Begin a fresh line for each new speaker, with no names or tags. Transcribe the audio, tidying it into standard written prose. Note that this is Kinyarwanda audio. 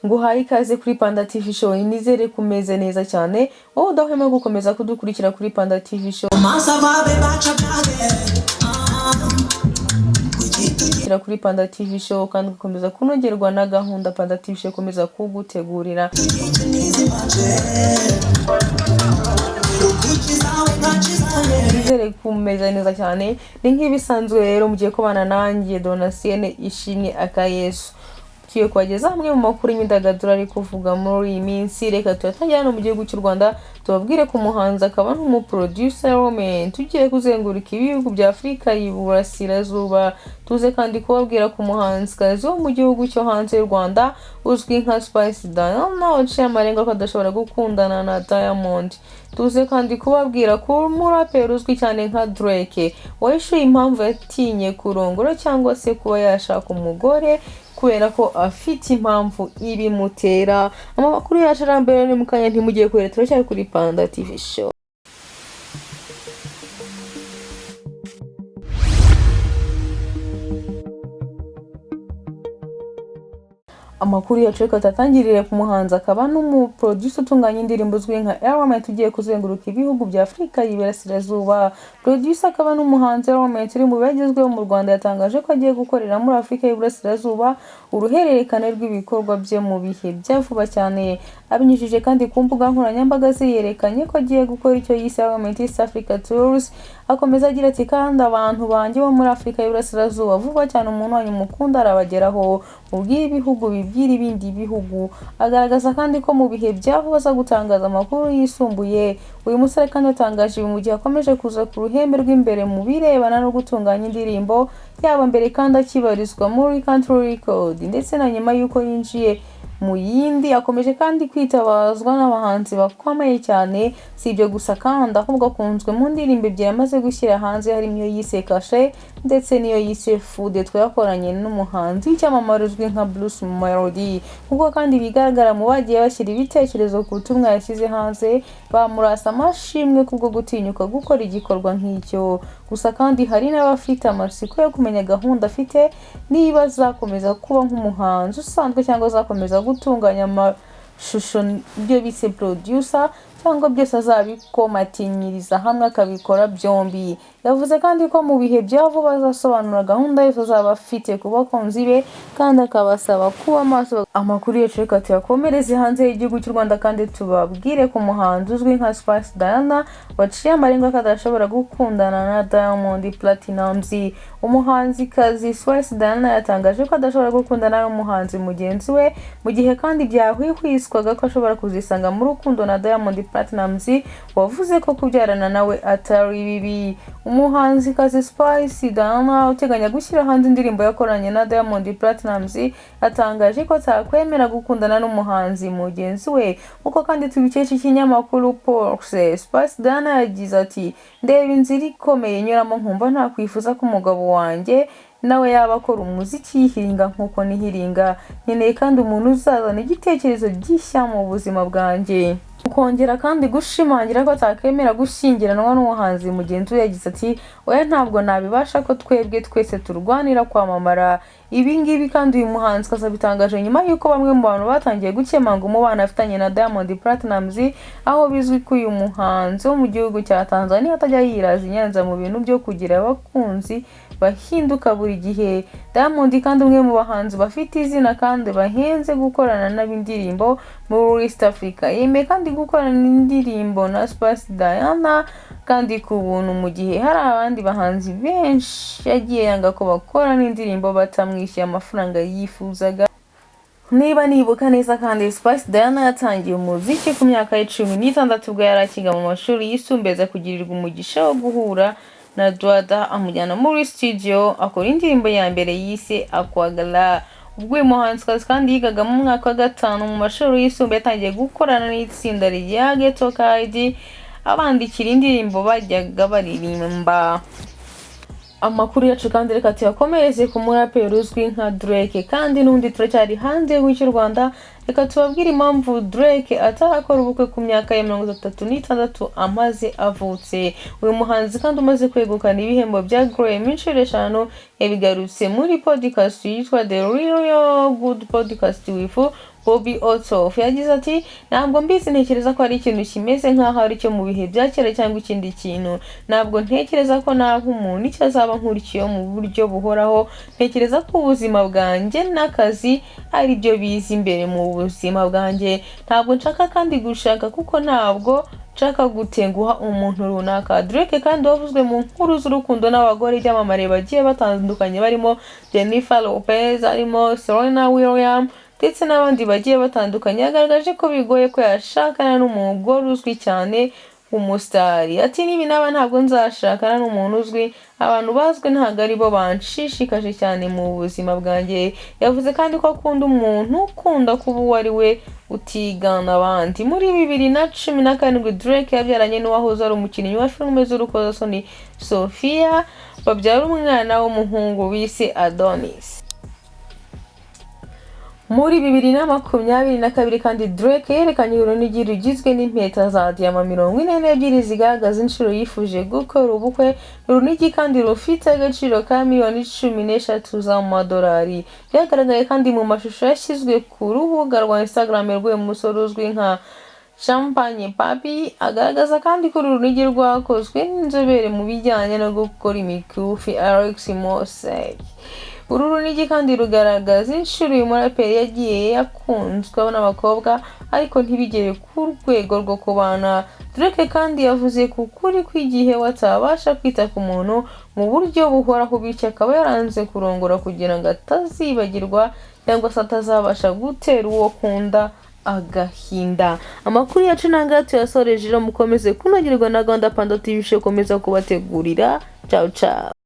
Nguhaye ikaze kuri Panda TV Show, nizere ko umeze neza cyane, wowe udahwema gukomeza kudukurikira kuri Panda TV Show. Kuri Panda TV Show kandi ugakomeza kunogerwa na gahunda Panda TV Show ikomeza kugutegurira. Nizere ko umeze neza cyane, ni nk'ibisanzwe rero mugiye kubana nanjye Donasienne Ishimwe Akayesu. Tugiye kubageza amwe mu makuru y'imyidagaduro ari kuvuga muri iyi minsi. Reka tuyatangira hano mu gihugu cy'u Rwanda, tubabwire ko umuhanzi akaba n'umuproducer Romain tugiye kuzenguruka ibihugu bya Afurika y'Iburasirazuba. Tuze kandi kubabwira ko umuhanzikazi wo mu gihugu cyo hanze y'u Rwanda uzwi nka Spice Diana waciye amarenga ko adashobora gukundana na Diamond. Tuze kandi kubabwira ko umuraperi uzwi cyane nka Drake wahishuye impamvu yatinye kurongora cyangwa se kuba yashaka umugore kubera ko afite impamvu ibimutera. Amakuru yacu arambere ni mukanya, ntimugiye kure, turacyari kuri Panda TV Show. Amakuru yacu reka tutangirire ku muhanzi akaba n'umuproducer utunganya indirimbo uzwi nka Element ugiye kuzenguruka ibihugu bya Afurika y'Iburasirazuba. Producer akaba n'umuhanzi Element uri mu bagezweho mu Rwanda yatangaje ko agiye gukorera muri Afurika y'Iburasirazuba uruhererekane rw'ibikorwa bye mu bihe bya vuba cyane. Abinyujije kandi ku mbuga nkoranyambaga ze yerekanye ko agiye gukora icyo yise Element East Africa Tours. Akomeza agira ati kandi abantu banjye bo muri Afurika y'Iburasirazuba vuba cyane umuntu wanyu mukunda arabageraho, mubwire ibihugu bibwira ibindi bihugu. Agaragaza kandi ko mu bihe bya vuba aza gutangaza amakuru yisumbuye. Uyu musore kandi atangaje ibi mu gihe akomeje kuza ku ruhembe rw'imbere mu birebana no gutunganya indirimbo, yaba mbere kandi akibarizwa muri Country Record ndetse na nyuma y'uko yinjiye mu yindi. Akomeje kandi kwitabazwa n'abahanzi bakomeye cyane. Si ibyo gusa kandi ahubwo akunzwe mu ndirimbo ebyiri amaze gushyira hanze, harimo iyo yise Kashe ndetse n'iyo yise Fude twakoranye n'umuhanzi w'icyamamare uzwi nka Bruce Melody. Nk'uko kandi bigaragara mu bagiye bashyira ibitekerezo ku butumwa yashyize hanze, bamurasa amashimwe kubwo gutinyuka gukora igikorwa nk'icyo. Gusa kandi hari n'abafite amatsiko yo kumenya gahunda afite, niba azakomeza kuba nk'umuhanzi usanzwe cyangwa azakomeza gutunganya amashusho ibyo bise producer, cyangwa byose azabikomatanyiriza hamwe akabikora byombi. Yavuze kandi ko mu bihe bya vuba azasobanura gahunda yose azaba afite ku bakunzi be kandi akabasaba kuba maso. Amakuru yacu reka tuyakomereze hanze y'igihugu cy'u Rwanda kandi tubabwire ko umuhanzi uzwi nka Spice Diana waciye amarenga ko adashobora gukundana na Diamond Platnumz. Umuhanzikazi Spice Diana yatangaje ko adashobora gukundana n'umuhanzi mugenzi we, mu gihe kandi byahwihwiswaga ko ashobora kuzisanga mu rukundo na Diamond Platnumz wavuze ko kubyarana nawe atari bibi. Umuhanzikazi Spice Diana uteganya gushyira hanze indirimbo yakoranye na Diamond Platnumz yatangaje ko atakwemera gukundana n'umuhanzi mugenzi we, nk'uko kandi tubikesha ikinyamakuru Pulse. Spice Diana yagize ati ndeba inzira ikomeye nyuramo nkumva ntakwifuza ko umugabo wanjye nawe yaba akora umuziki yihiringa nk'uko nihiringa. Nkeneye kandi umuntu uzazana igitekerezo gishya mu buzima bwanjye. Kongera kandi gushimangira ko atakemera gushyingiranwa n'umuhanzi mugenzi we yagize ati oya ntabwo nabibasha ko twebwe twese turwanira kwamamara. Ibi ngibi kandi uyu muhanzi abitangaje nyuma y'uko bamwe mu bantu batangiye gukemanga umubano afitanye na Diamond Platnumz, aho bizwi ko uyu muhanzi wo mu gihugu cya Tanzania atajya yiraza inyanza mu bintu byo kugira abakunzi bahinduka buri gihe. Diamond kandi umwe mu bahanzi bafite izina kandi bahenze gukorana n'ab'indirimbo muri East Africa, yemeye kandi gukorana indirimbo na Spice Diana kandi ku buntu, mu gihe hari abandi bahanzi benshi yagiye yanga ko bakorana indirimbo batamwishyuye amafaranga yifuzaga. Niba nibuka neza kandi Spice Diana yatangiye umuziki ku myaka ye 16 ubwo yari akiga mu mashuri yisumbuye, aza kugirirwa umugisha wo guhura na Dwada amujyana muri studio akora indirimbo ya mbere yise Akwagala. Ubwo uyu muhanzikazi kandi yigaga mu mwaka wa gatanu mu mashuri yisumbuye, yatangiye gukorana n'itsinda rya Ghetto Kid abandikira indirimbo bajyaga baririmba. Amakuru yacu kandi reka tuyakomereze ku muraperi uzwi nka Drake, kandi n'undi turacyari hanze y'igihugu cy'u Rwanda. Reka tubabwire impamvu Drake atarakora ubukwe ku myaka ya 36 amaze avutse. Uyu muhanzi kandi umaze kwegukana ibihembo bya Grammy inshuro eshanu, yabigarutse muri podcast yitwa The Real Good Podcast with Bobby Althoff. Yagize ati: "Ntabwo mbizi, ntekereza ko ari ikintu kimeze nk'aho ari cyo mu bihe bya kera cyangwa ikindi kintu. Ntabwo ntekereza ko naba umuntu icyo azaba nkurikiyeho mu buryo buhoraho. Ntekereza ko ubuzima bwanjye n'akazi ari byo biza imbere mu buzima bwanjye. Ntabwo nshaka kandi gushaka kuko ntabwo nshaka gutenguha umuntu runaka." Drake kandi wavuzwe mu nkuru z'urukundo n'abagore ibyamamare bagiye batandukanye barimo Jennifer Lopez, harimo Serena Williams ndetse n'abandi bagiye batandukanye, yagaragaje ko bigoye ko yashakana n'umugore uzwi cyane w'umusitari. Ati: "Niba naba ntabwo nzashakana n'umuntu uzwi. Abantu bazwi ntabwo ari bo banshishikaje cyane mu buzima bwanjye." Yavuze kandi ko akunda umuntu ukunda kuba uwo ari we, utigana abandi. Muri 2017 Drake yabyaranye n'uwahoze ari umukinnyi wa filime z'urukozasoni Sofia, babyara umwana w'umuhungu bise Adonis. Muri 2022 kandi Drake yerekanye urunigi rugizwe n'impeta za diyama 42 zigaragaza inshuro yifuje gukora ubukwe. Urunigi kandi rufite agaciro ka miliyoni 13 z'amadolari. Byagaragaye kandi mu mashusho yashyizwe ku rubuga rwa Instagram rw'uyu musore uzwi nka Champagne Papi, agaragaza kandi ko uru runigi rwakozwe n'inzobere mu bijyanye no gukora imikufi Alex Mosseri. Uru runigi kandi rugaragaza inshuro uyu muraperi yagiye yakunzwe n'abakobwa ariko ntibigere ku rwego rwo kubana. Drake kandi yavuze ku kuri kw'igihe watabasha kwita ku muntu mu buryo buhoraho, bityo akaba yaranze kurongora kugira ngo atazibagirwa cyangwa se atazabasha gutera uwo akunda agahinda. Amakuru yacu ntangaha tuyasoreje rero, mukomeze kunogerwa na gahunda Panda TV ikomeza kubategurira. Ciao ciao.